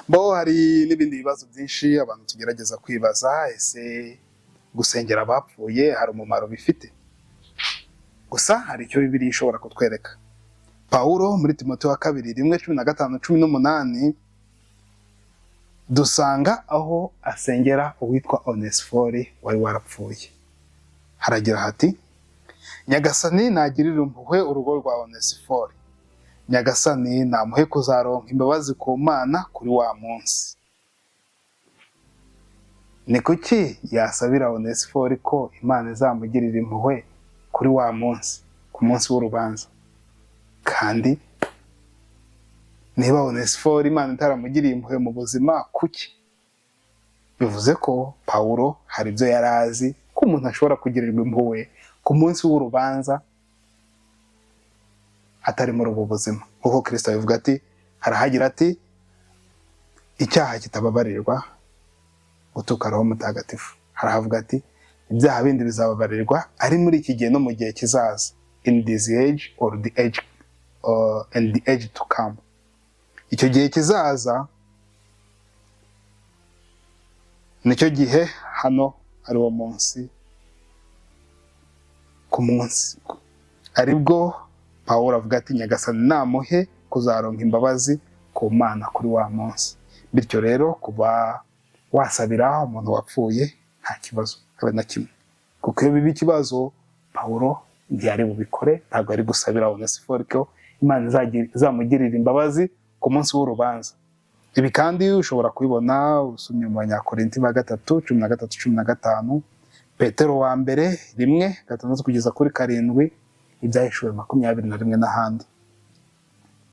Bo hari n'ibindi bibazo byinshi abantu tugerageza kwibaza. Ese gusengera abapfuye hari umumaro bifite? Gusa hari icyo Bibiliya ishobora kutwereka. Pawulo muri Timoteyo wa kabiri 1:15-18, dusanga aho asengera uwitwa Onesifori wari warapfuye. Haragira hati: "Nyagasani nagirire impuhwe urugo rwa Onesifori, Nyagasani namuhe kuzaronka imbabazi ku Mana kuri wa munsi." Ni kuki yasabira Onesifori ko Imana izamugirira impuhwe kuri wa munsi, ku munsi w'urubanza, kandi niba Onesifori Imana itaramugiriye impuhwe mu buzima? Kuki? Bivuze ko Pawulo hari ibyo yari azi, ko umuntu ashobora kugirirwa impuhwe ku munsi w'urubanza atari muri ubu buzima, nk'uko Kirisito abivuga ati, harahagira ati: "Icyaha kitababarirwa gutuka Roho Mutagatifu." Harahavuga ati: "Ibyaha bindi bizababarirwa ari muri iki gihe no mu gihe kizaza," in this age or the age and the age to come. Icyo gihe kizaza nicyo gihe hano ari wo munsi, ku munsi aribwo Pawulo avuga ati: "Nyagasani namuhe kuzaronka imbabazi ku Mana kuri wa munsi." Bityo rero, kuba wasabira umuntu wapfuye nta kibazo habe na kimwe, kuko iyo biba ikibazo Pawulo ntiyari bubikore. Ntabwo ari gusabira Onesifori ko Imana izamugirira imbabazi ku munsi w'urubanza. Ibi kandi ushobora kubibona usomye mu Banyakorinti ba gatatu 13-15, Petero wa mbere 1:6-7, Ibyahishuwe 21 n'ahandi.